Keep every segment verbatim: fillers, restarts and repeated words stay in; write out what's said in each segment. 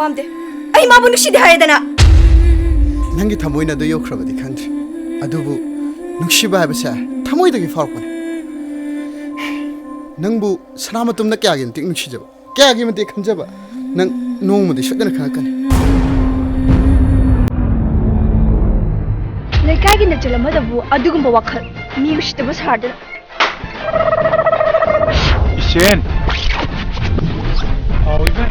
ꯄꯥꯝꯗꯦ꯫ ꯑꯩ ꯃꯥꯕꯨ ꯅꯨꯡꯁꯤꯗꯦ ꯍꯥꯏꯔꯦꯗꯅ꯫ ꯅꯪꯒꯤ ꯊꯃꯣꯏꯅ ꯑꯗꯨ ꯌꯧꯈ꯭ꯔꯕꯗꯤ ꯈꯪꯗ꯭ꯔꯤ, ꯑꯗꯨꯕꯨ ꯅꯨꯡꯁꯤꯕ ꯍꯥꯏꯕꯁꯦ ꯊꯃꯣꯏꯗꯒꯤ ꯐꯥꯎꯔꯛꯄꯅꯤ꯫ ꯅꯪꯕꯨ ꯁꯅꯥꯃꯇꯨꯝꯅ ꯀꯌꯥꯒꯤ ꯃꯇꯤꯛ ꯅꯨꯡꯁꯤꯖꯕ, ꯀꯌꯥꯒꯤ ꯃꯇꯤꯛ ꯈꯟꯖꯕ, ꯅꯪ ꯅꯣꯡꯃꯗꯤ ꯁꯣꯏꯗꯅ ꯈꯪꯉꯛꯀꯅꯤ꯫ ꯂꯩꯀꯥꯏꯒꯤ ꯅꯆꯜ ꯑꯃꯗꯕꯨ ꯑꯗꯨꯒꯨꯝꯕ ꯋꯥꯈꯜ, ꯃꯤ ꯎꯁꯤꯠꯇꯕ ꯁꯥꯗꯅ꯫ ꯏꯆꯦꯟ! ꯍꯥꯎꯏꯅꯦ꯫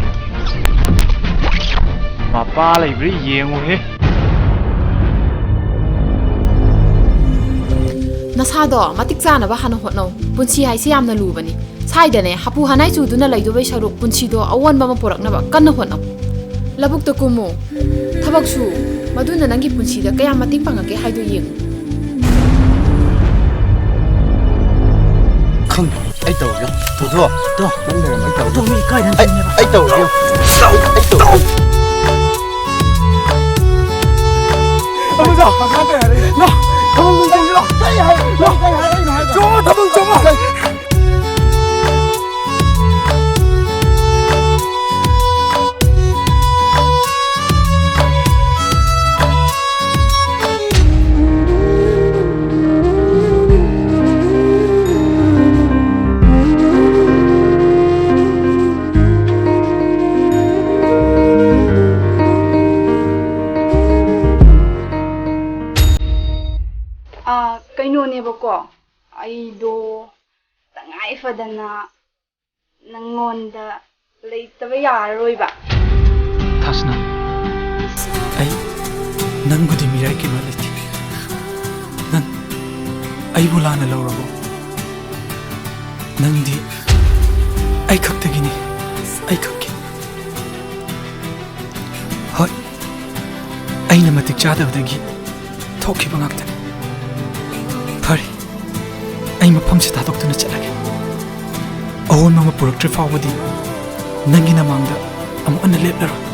ꯃꯄꯥ ꯂꯩꯕ꯭ꯔꯥ ꯌꯦꯡꯉꯨꯍꯦ꯫ ꯅꯁꯥꯗꯣ ꯃꯇꯤꯛ ꯆꯥꯅꯕ ꯍꯥꯟꯅ ꯍꯣꯠꯅꯧ꯫ ꯄꯨꯟꯁꯤ ꯍꯥꯏꯁꯤ ꯌꯥꯝꯅ ꯂꯨꯕꯅꯤ꯫ ꯁꯥꯏꯗꯅꯦ ꯍꯥꯄꯨ ꯍꯅꯥꯏ ꯆꯨꯗꯨꯅ ꯂꯩꯗꯧꯕꯩ ꯁꯔꯨꯛ ꯄꯨꯟꯁꯤꯗꯣ ꯑꯑꯣꯟꯕ ꯑꯃ ꯄꯨꯔꯛꯅꯕ ꯀꯟꯅ ꯍꯣꯠꯅꯧ꯫ ꯂꯧꯕꯨꯛꯇ ꯀꯨꯝꯃꯨ, ꯊꯕꯛ ꯁꯨ, ꯃꯗꯨꯅ ꯅꯪꯒꯤ ꯄꯨꯟꯁꯤꯗ ꯀꯌꯥꯝ ꯃꯇꯦꯡ ꯄꯥꯡꯉꯛꯀꯦ ꯍꯥꯏꯗꯣ ꯌꯦꯡꯉꯨ꯫ ꯈꯪꯗꯦ, ꯑꯩ ꯇꯧꯔꯒꯦ꯫ ꯇꯧꯊꯣꯛꯑꯣ꯫ ꯇꯣ꯫ ꯅꯪ ꯂꯩꯔꯝꯃꯣꯏ, ꯇꯧꯔꯒꯦ꯫ ꯇꯣ, ꯃꯤ ꯀꯥꯏꯗꯅꯣ ꯑꯩ, ꯆꯠꯂꯤꯅꯦꯕ? ꯑꯩ ꯇꯧꯔꯒꯦ꯫ ꯇꯧ, ꯑꯩ ꯇꯧ꯫ ꯇꯧꯔꯒꯦ꯫ ꯅꯣ, ꯊꯕꯛ ꯂꯣꯏꯁꯤꯟꯁꯤꯔꯣ? ꯅꯣ, ꯆꯣꯡꯉꯣ, ꯊꯕꯛ ꯆꯣꯡꯉꯣ꯫ ꯑꯥ, ꯀꯩꯅꯣꯅꯦꯕꯀꯣ, ꯑꯩꯗꯣ ꯇꯉꯥꯏ ꯐꯗꯅ ꯅꯪꯉꯣꯟꯗ ꯂꯩꯇꯕ ꯌꯥꯔꯔꯣꯏꯕ꯫ ꯊꯥꯁꯅꯥ, ꯑꯩ ꯅꯪꯕꯨꯗꯤ ꯃꯤꯔꯥꯏ ꯀꯩꯝ ꯂꯩꯇꯦ꯫ ꯅꯪ ꯑꯩꯕꯨ ꯂꯥꯟꯅ ꯂꯧꯔꯕꯣ? ꯅꯪꯗꯤ ꯑꯩ ꯈꯛꯇꯒꯤꯅꯤ, ꯑꯩ ꯈꯛꯀꯤ꯫ ꯍꯣꯏ, ꯑꯩꯅ ꯃꯇꯤꯛ ꯆꯥꯗꯕꯗꯒꯤ ꯊꯣꯛꯈꯤꯕ ꯉꯥꯛꯇꯅꯤ꯫ ꯐꯔꯦ, ꯑꯩ ꯃꯐꯝꯁꯤ ꯊꯥꯗꯣꯛꯇꯨꯅ ꯆꯠꯂꯒꯦ꯫ ꯑꯑꯣꯟꯕ ꯑꯃ ꯄꯨꯔꯛꯇ꯭ꯔꯤ ꯐꯥꯎꯕꯗꯤ ꯅꯪꯒꯤ ꯅꯃꯥꯡꯗ ꯑꯃꯨꯛ ꯍꯟꯅ ꯂꯦꯞꯂꯔꯣꯏ꯫